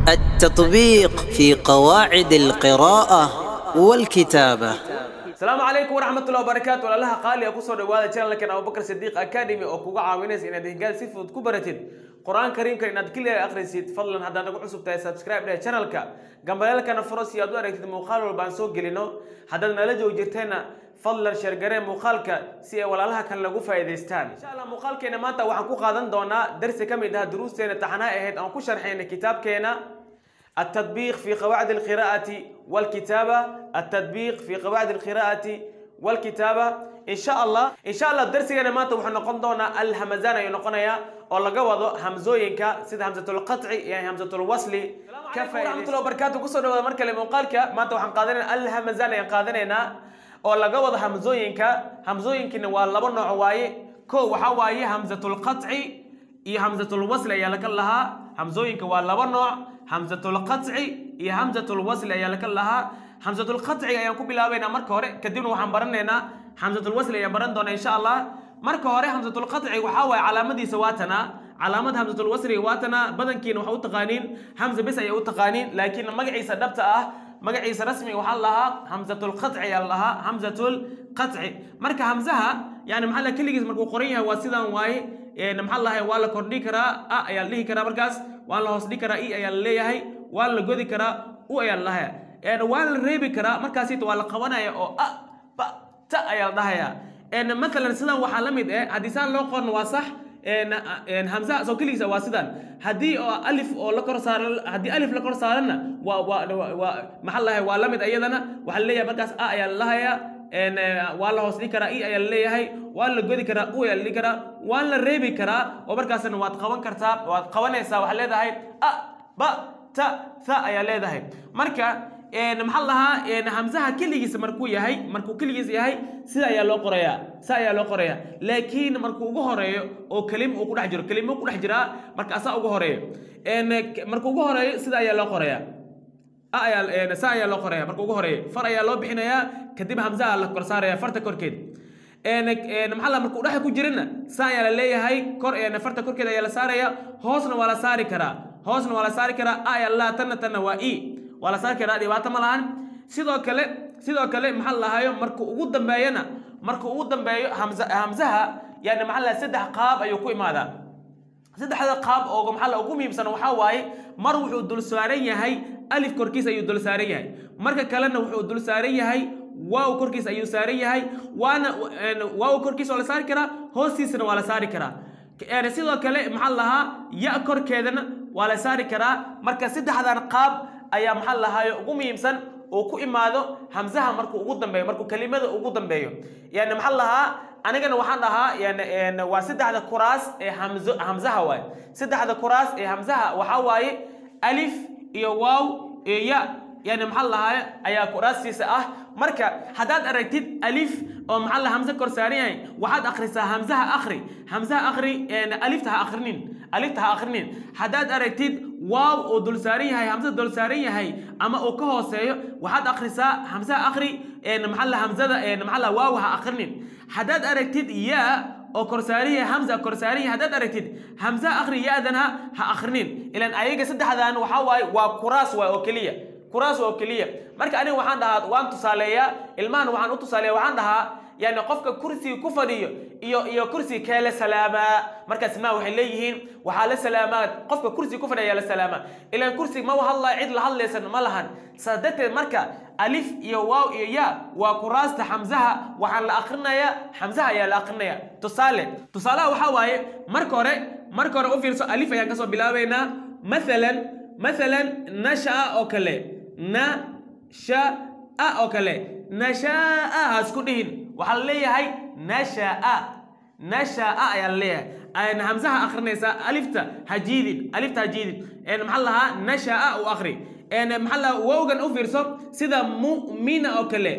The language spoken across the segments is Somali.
التطبيق في قواعد القراءة والكتابة. Asalaamu calaykum waraxmatullahi wabarakaatu. Walaalaha qaaliga, kusoo dhawaada channelkan Abubakar Sidiiq Academy oo kuga caawinaysa inaad hingaad si fudud ku baratid Qur-aan Kariimkan, inaad keliya akhrisid. Fadlan, haddaad nagu cusub tahay, subscribe dheh channelka, gambaleelkana furo si aad u aragtid muuqaal walba aan soo gelino. Haddaad nala joogi jirtayna, fadlan share garee muuqaalka si ay walaalaha kale lagu faa'iidaystaan, insha Allah. Muuqaalkeena maanta waxaan ku qaadan doonaa darsi ka mid ah duruusteena taxanaha ahayd aan ku sharxaynay kitaabkeena التطبيق في قواعد القراءة والكتابة، التطبيق في قواعد القراءة والكتابة. إن شاء الله، إن شاء الله درسنا maanta wuxuu noqon doonaa الهمزان ayuu noqonayaa, oo laga wado hamzooyinka sida hamzatul qatci iyo hamzatul wasli. Ka faa'iidaysto wabarakaatu. Kusoo dhawaada mar kale muuqaalka. Maanta waxaan qaadanaynaa الهمزان ayaan qaadanaynaa, oo laga wado hamzooyinka. Hamzooyinkina waa laba nooc waaye. Ko waxaa waaye hamzatul qatci iyo hamzatul wasli ayaa laka lahaa. Hamzooyinka waa laba nooc, hamzatul qatci iyo hamzatul wasli ayaa laka lahaa. Hamzatul qatci ayaan ku bilaabaynaa marka hore, kadibna waxaan baranaynaa hamzatul wasli ayaan baran doonaa, insha Allah. Marka hore hamzatul qatci waxaa waaye calaamadiisa waa tana, calaamad hamzatul wasliga waa tana. Badankiina waxa u taqaaniin hamza bis ayay u taqaaniin, laakiin magaciisa dhabta ah, magaciisa rasmiga waxaa lahaa hamzatul qatci ayaa lahaa, hamzatul qatci. Marka hamzaha yani maxaa la keligiis markuu qoran yahay waa sidaan waaye. Maxaa lahay, waa la kordhi karaa, a ayaa la dhihi karaa, markaas waa la hoos dhigi karaa, i ayaa la leeyahay, waa la godi karaa, u ayaa la dhahaya, waa la reebi karaa, markaasita waa la qabanaya oo a ba ta ayaa la dhahaya. Mathalan sidan waxaa la mid eh, haddii saan loo qorno waa sax, hamzaha soo keligiisa waa sidan. Haddii oo alif oo la kor saaran, haddii alif la kor saaranna waa waa maxaa lahay, waa la mid ayadana. Waxaa la leeyahay markaas a ayaa la dhahayaa, waa la hoos dhigi karaa, i ayaa la leeyahay, waa la godi karaa, u ayaa la dhigi karaa, waa la reebi karaa oo markaasna waad qaban kartaa, waad qabanaysaa. Waxaad leedahay a ba ta tha ayaa leedahay. Marka maxaa la lahaa, hamzaha keligiisa markuu yahay, markuu keligiisa yahay sida ayaa loo qorayaa, sa ayaa loo qorayaa. Laakiin markuu ugu horeeyo oo kelimo uu ku dhex jiro, kelimo ku dhex jiraa, marka asaa ugu horeeyo, markuu ugu horeeyo sida ayaa loo qorayaa, a ayaa sa ayaa loo qoraya. Marka ugu horeeyo far ayaa loo bixinayaa, kadib hamzaha la kor saaraya farta korkeed. Maxaa la markuu dhexa ku jirana sa ayaa la leeyahay, kor farta korkeed ayaa la saaraya. Hoosna waa la saari karaa, hoosna waa la saari karaa, a ayaa la tanna, tanna waa i, waa la saari karaa, dhibaato ma lahan. Sidoo kale maxaa la lahayo, markuu ugu dambeeyana, markuu ugu dambeeyo hamza, hamzaha yani maxaa la saddex qaab ayuu ku imaadaa. Saddexda qaab oo maxaa la ugu muhiimsan waxaa waaye, mar wuxuu dul saaran yahay alif korkiis ayuu dul saaran yahay, marka kalena wuxuu dul saaran yahay waaw korkiis ayuu saaran yahay. Waana waaw korkiis waa la saari karaa, hoostiisana waa la saari karaa. Sidoo kale maxaa la lahaa, ya korkeedana waa la saari karaa. Marka saddexdan qaab ayaa maxaa la lahaayo ugu muhiimsan uu ku imaado hamzaha markuu ugu dambeeyo, markuu kelimada ugu dambeeyo. Yani maxaa la lahaa, anigana waxaan dhahaa yani waa saddexda kuraas ee hamzo hamzaha waaye. Saddexda kuraas ee hamzaha waxaa waaye alif iyo waaw iyo ya, yani maxaa la lahaa ayaa kuraastiisa ah. Marka haddaad aragtid alif oo maxaa la hamze kor saaran yahay, waxaad akhrisaa hamzaha, akhri hamzaha, akhri alifta, ha akhrinin alifta, ha akhrinin. Haddaad aragtid waaw oo dul saaran yahay, hamzada dul saaran yahay ama uu ka hooseeyo, waxaad akhrisaa hamzaha, akhri maxaa la hamzada, maxaa la waaw ha akhrinin. Haddaad aragtid yaa oo kor saaran yahay, hamza kor saaran yahay haddaad aragtid, hamzaha akhri, ya-dan ha akhrinin. Ilan ayaga saddexdan waxaa waaye waa kuraas waay oo keliya, kuraas oo keliya. Marka aniga waxaan dhahaa, waan tusaaleeyaa ilmahan, waxaan u tusaaleeya, waxaan dhahaa yani qofka kursiga ku fadhiyo iyo kursiga kee la salaamaa? Markaas ma waxay leeyihiin waxaa la salaamaa qofka kursiga ku fadhiya ayaa la salaamaa. Ilaan kursiga ma hadlaayo, cid la hadlaysan ma lahan. Saas darteed marka alif iyo waaw iyo ya waa kuraasta xamzaha, waxaan la akhrinayaa xamzaha ayaa la akrinaya. Tusaale, tusaalaha waxaa waaye, marka hore u fiirso, alif ayaan kasoo bilaabaynaa. Mathalan nashaa oo kale, nashaa oo kale, nashaa ha isku dhihin, waxaa la leeyahay nashaa, nashaa ayaa la leeyahay. Hamzaha akhrinaysaa, alifta ha jiidin, alifta ha jiidin. Maxaa lahaa, nashaa u akhri. Maxaa lahaa, wowgan u fiirso, sida mu'mina oo kale,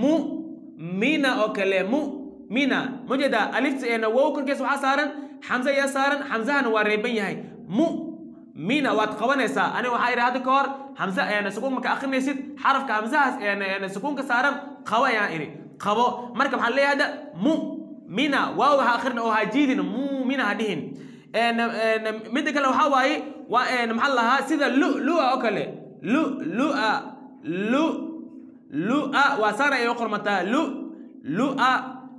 mu'mina oo kale, mu'mina mujeeda alifta wow korkeesa waxaa saaran xamse ayaa saaran, xamzahana waa reeban yahay. Mu'mina waad qabanaysaa. Aniga waxaa idhi hadda ka hor, hamza sukuun marka akhrinaysid, xarafka hamzahaas sukuunka saaran qabo ayaan idhi, qabo. Marka maxaa leeyahay hadda? Mu'mina. Waaw ha akhrin oo ha jiidin, mu'mina ha dhihin. Midda kale waxaa waaye waa maxaa lahaa sida lu lua oo kale, lu lua, lu lua waa saan ayay u qormataa, lu lua,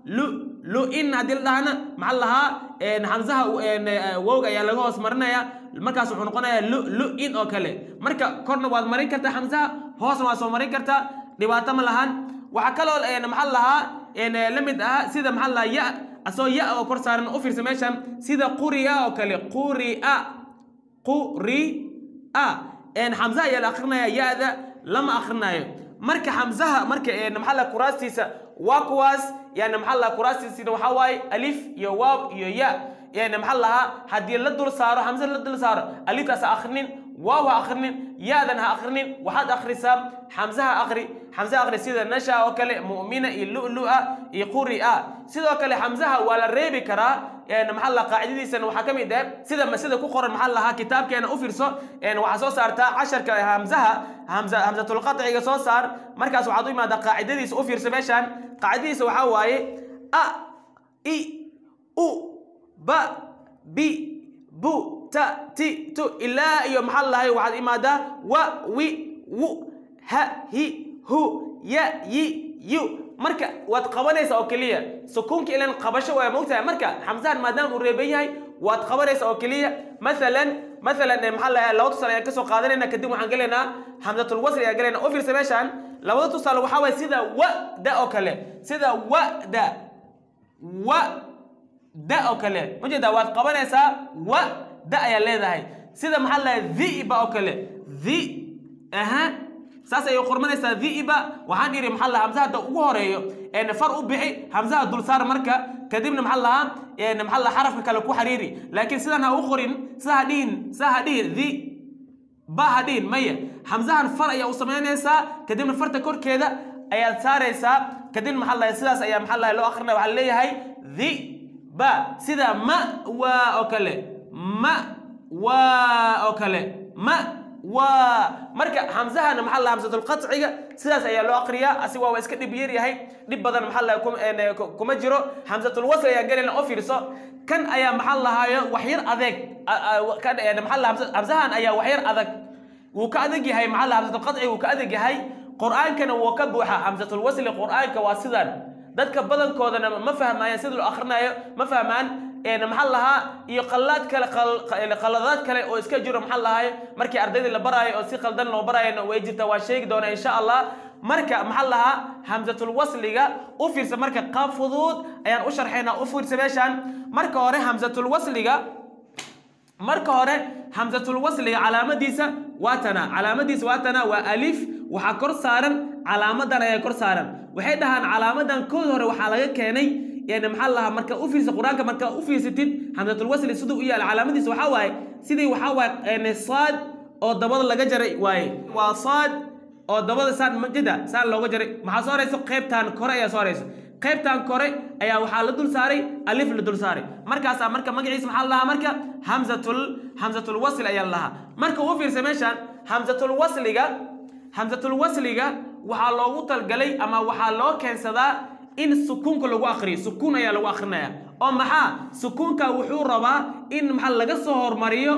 lu lu in haddii la dhahana maxaa lahaa hamzaha wowga ayaa laga hoos marinaya, markaas wuxuu noqonayaa lu lu in oo kale. Marka korna waad marin kartaa hamzaha, hoosna waad soo marin kartaa, dhibaato ma lahan. Waxaa kaloo maxaa lahaa la mid ah sida maxaa lahaa ya asoo ya oo kor saaran. U fiirsa meeshan sida quri'a oo kale, quri'a, quri'a, hamzaha ayaa la akrinaya, ya-da lama akrinayo. Marka hamzaha marka maxaa lahaa kuraastiisa waa kuwaas, yani maxaa lahaa kuraastiisina waxaa waaye alif iyo waaw iyo ya. Yani maxaa lahaa haddii la dul saaro hamza la dul saaro, aliftaas ha akhrinin, waaw ha akhrinin, yaadan ha akhrinin, waxaad akhrisaa hamzaha, akhri hamzaha, akhri sida nasha oo kale, mu'mina iyo lu'lu'a iyo quri'a. Sidoo kale hamzaha waa la reebi karaa. Maxaa lahaa qaacidadiisana waxaa ka mid ah sida ku qoran maxaa lahaa kitaabkeena. U fiirso, waxaa soo saartaa casharka hamzaha, hamza hamzatulqatciga soo saar, markaas waxaad u imaadaa qaacidadiisa. U fiirso meeshan, qaacidadiisa waxaa waaye a i u ba bi bu ta ti tu ilaa iyo maxaa lahay waxaad imaadaa wa wi wu ha hi hu ya yi yu. Marka waad qabanaysaa oo keliya sukuunka, ilan qabasho waa mogtahay. Marka xamsahan maadaama uu reeban yahay waad qabanaysaa oo keliya. Mathalan maxaa lahay laba tusaale ayaan kasoo qaadanayna, kadib waxaan gelaynaa hamzatul wasl ayaan gelaynaa. U fiirsa meeshan, labada tusaale waxaa waaye sida wa da oo kale, sida wa da, wa da oo kale, ujeedaa waad qabanaysaa, wa da ayaa leedahay. Sida maxaa lahay dhi'ba oo kale, dhi aha, saas ayay qormanaysaa dhi'ba. Waxaan idhi maxaa lahaa hamzaha hadda ugu horeeyo far u bixi, hamzaha dul saar, marka kadibna maxaa lahaa maxaa lahaa xarafka kale ku xariiri. Laakiin sidan ha u qorin, sida ha dhihin, sida ha dhihin, dhi ba ha dhihin, maya. Hamzahan far ayaa u samaynaysaa, kadibna farta korkeeda ayaad saaraysaa, kadibna maxaa lahay sidaas ayaa maxaa lahay loo akrinaya, waxaa leeyahay dhi ba. Sida ma waa oo kale, ma waa oo kale, ma waa. Marka hamzahana maxaa lahaa hamzatulqatciga sidaas ayaa loo akriyaa. Asiga waa iska dhib yar yahay, dhib badan maxaa lahaa kuma jiro. Hamzatulwasl ayaa gelayna. Oo fiirso, kan ayaa maxaa lahaayo wax yar adeeg, kan maxaa lahaa hamzahan ayaa wax yar adag, wuu ka adag yahay maxaa lahaa hamzatulqatciga, wuu ka adag yahay. Qur-aankana wuu ka buuxa hamzatulwasli. Qur-aanka waa sidan, dadka badankoodana ma fahmayaan sida loo akhrinayo, ma fahmaan maxaa lahaa iyo qalaad kale, qaladaad kale oo iska jiro maxaa lahaay markii ardayda la baraayo oo si qaldan loo baraayona way jirtaa, waa sheegi doonaa insha Allah. Marka maxaa lahaa hamzatulwasliga u fiirsa, marka qaab fudud ayaan u sharxaynaa. U fiirsa meeshan, marka hore hamzatulwasliga, marka hore hamzatulwasliga calaamadiisa waa tana, calaamadiisa waa tana, waa alif waxaa kor saaran calaamadan ayaa kor saaran. Waxay dhahaan calaamadan kood hore waxaa laga keenay yani maxaa lahaa marka u fiirsa qur-aanka, marka u fiirsatid hamzatulwasli siduu u yaala calaamadiisa waxaa waaye sidii waxaa waaye saad oo dabada laga jaray waaye, waa saad oo dabada saan majida saan looga jaray. Maxaa soo harayso? Qaybtan kore ayaa soo harayso, qaybtan kore ayaa waxaa la dul saaray alif la dul saaray. Markaasaa marka magaciisa maxaa lahaa? Marka hamzatul wasl ayaa lahaa. Marka u fiirsa meeshan hamzatulwasliga, hamzatulwasliga waxaa loogu talgalay ama waxaa loo keensadaa in sukuunka lagu akhriyo, sukuun ayaa lagu akhrinaya. Oo maxaa sukuunka wuxuu rabaa? In maxaa laga soo hormariyo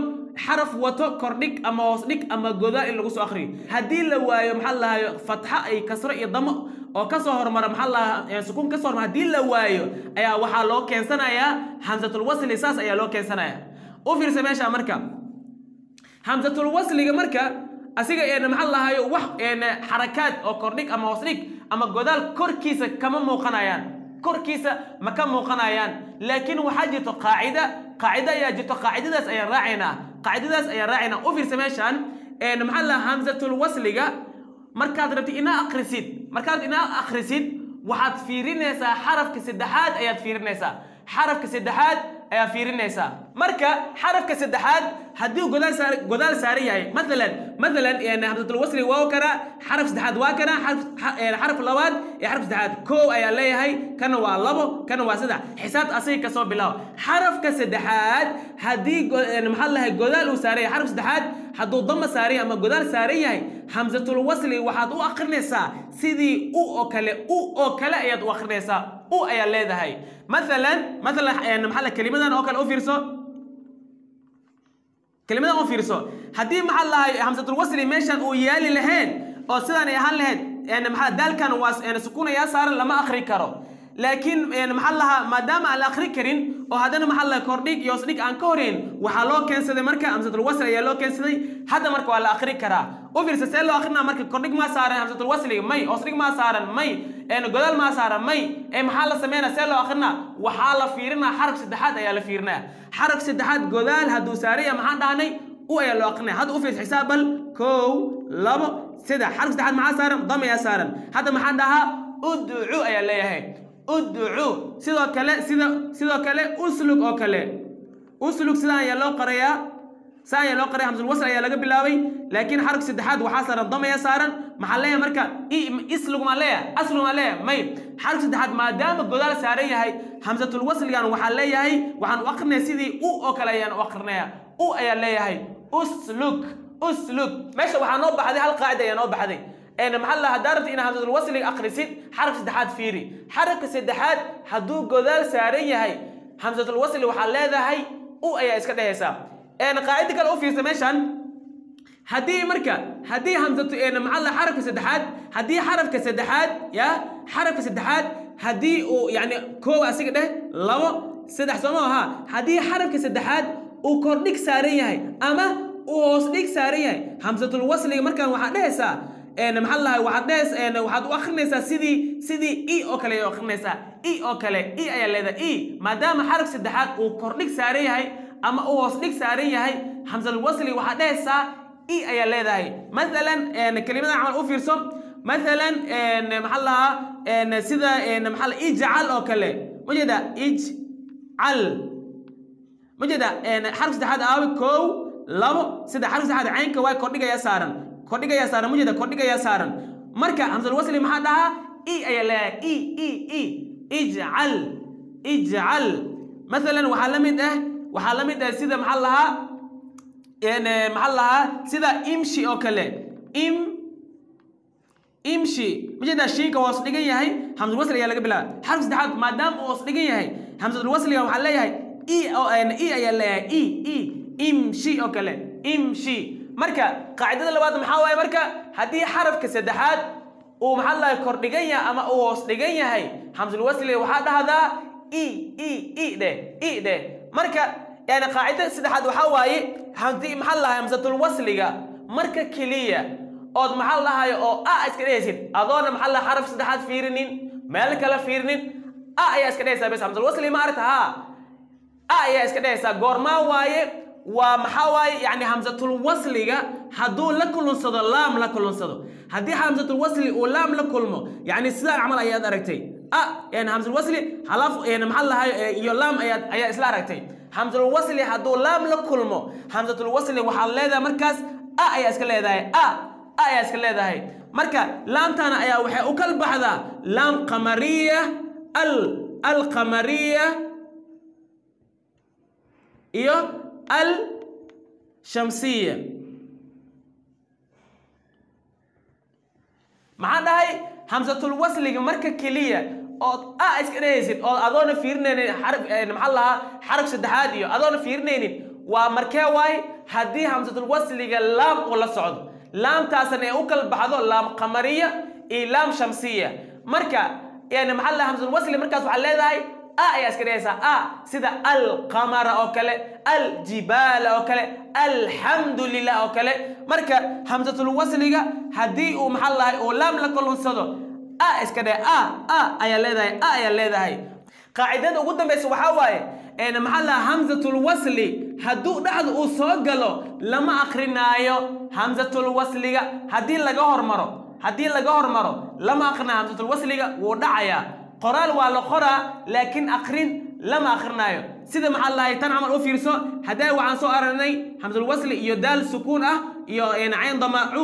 xaraf wato kordhig ama hoos dhig ama godaa in lagu soo akhriyo. Haddii la waayo maxaa lahayo fatxa ay kasro iyo damo oo kasoo hormara maxaa lahaa sukuun kasoo hormara, haddii la waayo ayaa waxaa loo keensanayaa hamzatulwasli, saas ayaa loo keensanaya. U fiirsa meesha, marka hamzatulwasliga marka asiga maxaa lahayo wax xarakaad oo kordhig ama hoos dhig ama godaal korkiisa kama muuqanayaan, korkiisa ma ka muuqanayaan. Laakiin waxaa jirto qaacida, qaacida ayaa jirto, qaacidadaas ayaan raacaynaa, qaacidadaas ayaan raacaynaa. U fiirsa meeshan, maxaa lahaa hamzatulwasliga markaad rabtid inaa akhrisid, markaad inaa akhrisid waxaad fiirinaysaa xarafka saddexaad ayaad fiirinaysaa, xarafka saddexaad ayaa fiirinaysaa. Marka xarafka saddexaad haddii godaal saar godaal saaran yahay, mathalan yani hamzatulwasli waa kana, xaraf saddexaad waa kana, xaraf labaad iyo xaraf saddexaad, koow ayaa leeyahay, kana waa labo, kana waa saddex. Xisaabta asiga kasoo bilaabo. Xarafka saddexaad haddii maxaa lahay godaal uu saaran yahay, xaraf saddexaad hadduu dama saaran yahay ama godaal saaran yahay, hamzatulwasli waxaad u akrinaysaa sidii u oo kale, u oo kale ayaad u akrinaysaa, u ayaa leedahay. Mathalan maxaa la kelimadan oo kale u fiirso. Kelimadan u fiirso, haddii maxaa lahay hamsatul wasli meeshan uu yaali lahayn oo sidaan ay ahaan lahayd, maxaa daalkan waa sukuun ayaa saaran, lama akhri karo. Laakiin maxaa lahaa, maadaama aan la akhri karin oo haddana maxaa lahaa kordhig iyo hoosdhig aan ka horeyn, waxaa loo keensaday marka hamsatul wasli ayaa loo keensaday. Hadda marka waa la akhri karaa. U fiirsa see loo akrinaa marka. Kordhig maa saaran hamsatul wasliga? May. Hoosdhig maa saaran? May. Godaal maa saaran? May. Maxaa la sameynaa? See loo akrinaa? Waxaa la fiirinaa xaraf saddexaad ayaa la fiirinaya. Xaraf saddexaad godaal hadduu saaraya, maxaan dhahnay? U ayaa loo akrinaya. Hadda u fiirsa, xisaab bal: 1, 2, 3. Xaraf saddexaad maxaa saaran? Dam ayaa saaran. Hadda maxaan dhahaa? Udcu ayaa leeyahay, udcu. Sidoo kale sida sidoo kale uslug oo kale, uslug sidaan ayaa loo qorayaa, saan ayaa loo qoraya. Hamsul wasl ayaa laga bilaabay, laakiin xarafka saddexaad waxaa saaran dam ayaa saaran. Maxaa leeyahay marka? Islug maa leeyahay? Aslug maa leeyahay? May. Xarafka saddexaad maadaama godaal saaran yahay, hamsatul wasligan waxaa leeyahay, waxaan u akrinaya sidii u oo kale ayaan u akrinaya, u ayaa leeyahay, uslug, uslug. Meesha waxaa noo baxday hal qaacida ayaa noo baxday. Maxaa la haddaa rabta inaad hamsatul wasliga akhrisid, xarafka saddexaad fiiri. Xarafka saddexaad hadduu godaal saaran yahay hamsatul wasli, waxaa leedahay u ayaa iska dhehaysaa. Qaacida kale u fiirsa meeshan. Haddii marka haddii hamsatu maxaa la xarafka saddexaad, haddii xarafka saddexaad ya xarafka saddexaad haddii uu yani 1 asiga dheh, 2, 3, soo ma aha? Haddii xarafka saddexaad uu kordhig saaran yahay ama uu hoos dhig saaran yahay hamsatul wasliga, markaan waxaad dhehaysaa, maxaa lahay, waxaad dhehaysaa, waxaad u akhrinaysaa sidii i oo kale ayaad u akhrinaysaa, i oo kale, i ayaa leedahay, i. Maadaama xaraf saddexaad uu kordhig saaran yahay ama uu hoos dhig saaran yahay hamsatul wasliga, waxaad dhehaysaa i ayaa leedahay. Mathalan kelimadan camal u fiirso. Mathalan maxaa lahaa, sida maxaa la ijcal oo kale, ma jeeda? Ijcal, ma jeeda? Xaraf saddexaad aawi? 1, 2, 3. Xaraf saddexaad caynka waay, kordhigayaa saaran, kordhigayaa saaran, ma jeeda? Kordhigayaa saaran. Marka hamsatul wasli maxaa dhahaa? I ayaa leeyahay, i, i, i, ijcal, ijcal. Mathalan waxaa la mid ah, waxaa la mid ah sida maxaa lahaa, maxaa lahaa, sida imshi oo kale, imshi, ma jeedaa? Shiinka hoos dhigan yahay, hamsatul wasli ayaa laga bilaaba. Xaraf saddexaad maadaama uu hoos dhigan yahay, hamsatul wasliga waxaa leeyahay i oo i ayaa leeyahay, i, i, imshi oo kale, imshi. Marka qaacidada labaad maxaa waaye? Marka haddii xarafka saddexaad uu maxaa lahay kordhigan yahay ama uu hoos dhigan yahay hamsatul wasliga, waxaa dhahdaa i, i, i dheh, i dheh. Marka yani qaacidada saddexaad waxaa waaye, haddii maxaa lahay hamsatul wasliga marka keliya ood maxaa lahay oo a iska dhehaysid, adoona maxaa lahay xaraf saddexaad fiirinin, meel kale fiirinin, a ayaa iska dhehaysaa bes. Hamsatul wasli ma aragta? Haa, a ayaa iska dhehaysaa. Goormaa waaye? Waa maxaa waaye? Yani hamsatul wasliga hadduu la kulunsado laam, la kulunsado, haddii hamsatul wasli uu laam la kulmo, yani sidaan camal ayaad aragtay, a yani hamsatul wasli halaf yani maxaa lahay iyo laam ayaad ayaa isla aragtay. Hamsatul wasli hadduu laam la kulmo, hamsatul wasli waxaad leedahay markaas a ayaa iska leedahay, a a ayaa iska leedahay. Marka laamtana ayaa waxay u kala baxdaa laam qamariya, al alqamariya iyo al shamsiya. Maxaan dhahay? Hamsatul wasliga marka keliya ood a iska dhehaysid ood adoona fiirinaynin xaraf, maxaa lahaa, xaraf saddexaad iyo adoona fiirinaynin, waa markee waay? Haddii hamsatul wasliga laam uu la socdo, laamtaasna ay u kala baxdo laam qamariya iyo laam shamsiya. Marka yani maxaa lahaa hamsatul wasli markaas waxaa leedahay a ayaa iska dhehaysaa, a, sida alqamara oo kale, aljibaala oo kale, alxamdu lilah oo kale. Marka hamsatul wasliga haddii uu maxaa lahay uu laam la kulunsado, a iska dheh, a a ayaa leedahay, a ayaa leedahay. Qaacidada ugu dambaysa waxaa waaye, maxaa lahaa, hamsatul wasli hadduu dhexda uu soo galo lama akrinaayo. Hamsatul wasliga haddii laga hormaro, haddii laga hormaro lama akrinaayo. Hamsatul wasliga wuu dhacayaa. Qoraal waa la qoraa, laakiin akrin lama akrinaayo. Sida maxaa lahay tan camal u fiirso. Haddii waxaan soo aragnay hamsatul wasli iyo daal sukuun ah iyo cayn damaacu,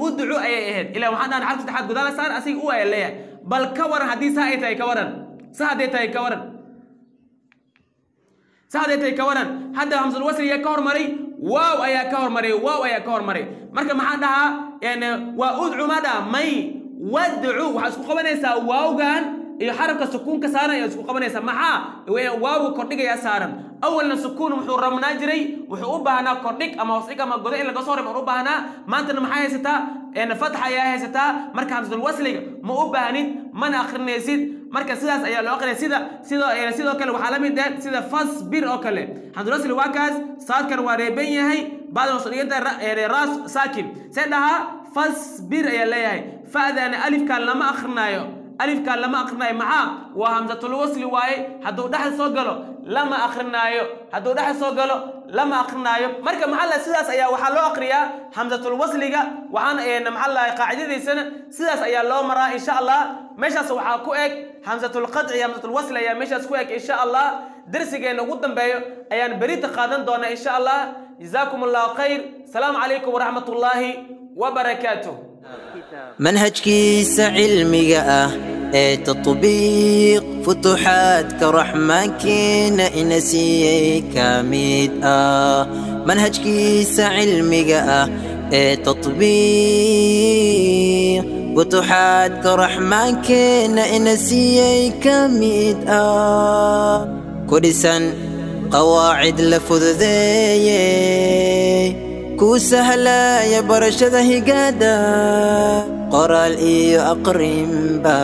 udcu ayay ahayd. Ilaa waxaan dhahnay xarf saddexaad godaala saar, asiga u ayaa leeyahay. Bal ka waran haddii saa ay tahay? Ka waran saa hadday tahay? Ka waran saa hadday tahay? Ka waran hadda hamsatul wasli ayaa ka hormaray, waaw ayaa ka hormaray, waaw ayaa ka hormaray. Marka maxaan dhahaa? Waa udcu ma dhaha? May, wadcu. Waxaa isku qabanaysaa waawgan iyo xarafka sukuunka saaran ayaa isku qabanaysaa. Maxaa waawga kordhigayaa saaran? Awalna sukuun wuxuu rabnaa jiray, wuxuu u baahnaa kordhig ama hoosdhig ama godo in laga soo reebo u baahnaa. Maantana maxay haysataa? Fatxa ayaa haysataa. Marka hamsatul wasliga ma u baahnid, mana akhrinaysid. Marka sidaas ayaa loo aqrinaya. Sida sidoo sidoo kale waxaa la mid ah sida fasbir oo kale. Hamsatul wasli waa kaas, saadkan waa reeban yahay, baadan hoos dhiganta, raas saakin. See dhahaa? Fasbir ayaa leeyahay. Fa'dana alifkan lama akhrinayo, alifkan lama akhrinayo. Maxaa? Waa hamsatul wasli waaye. Hadduu dhexda soo galo lama akrinaayo, hadduu dhexda soo galo lama akrinaayo. Marka maxaa la sidaas ayaa waxaa loo akriyaa hamsatul wasliga. Waxaan maxaa la qaacidadiisana sidaas ayaa loo maraa insha Allah. Meeshaas waxaa ku eg hamsatul qatci iyo hamsatul wasli ayaa meeshaas ku eg insha Allah. Darsigeena ugu dambeeyo ayaan berita qaadan doonaa insha Allah. Jazaakum Allahu khayr. Asalaamu calaykum waraxmatullaahi wabarakaatuh. Manhajkiisa cilmiga ah ee tatbiiq, futuxaadka raxmaankiina ina siiyey ka mid ah. Manhajkiisa cilmiga ah ee tatbiiq, futuxaadka raxmaankeena ina siiyey ka mid ah, ku dhisan qawaacid la fududeeyey, kuu sahlaya barashada higaada, qoraal iyo aqrinba.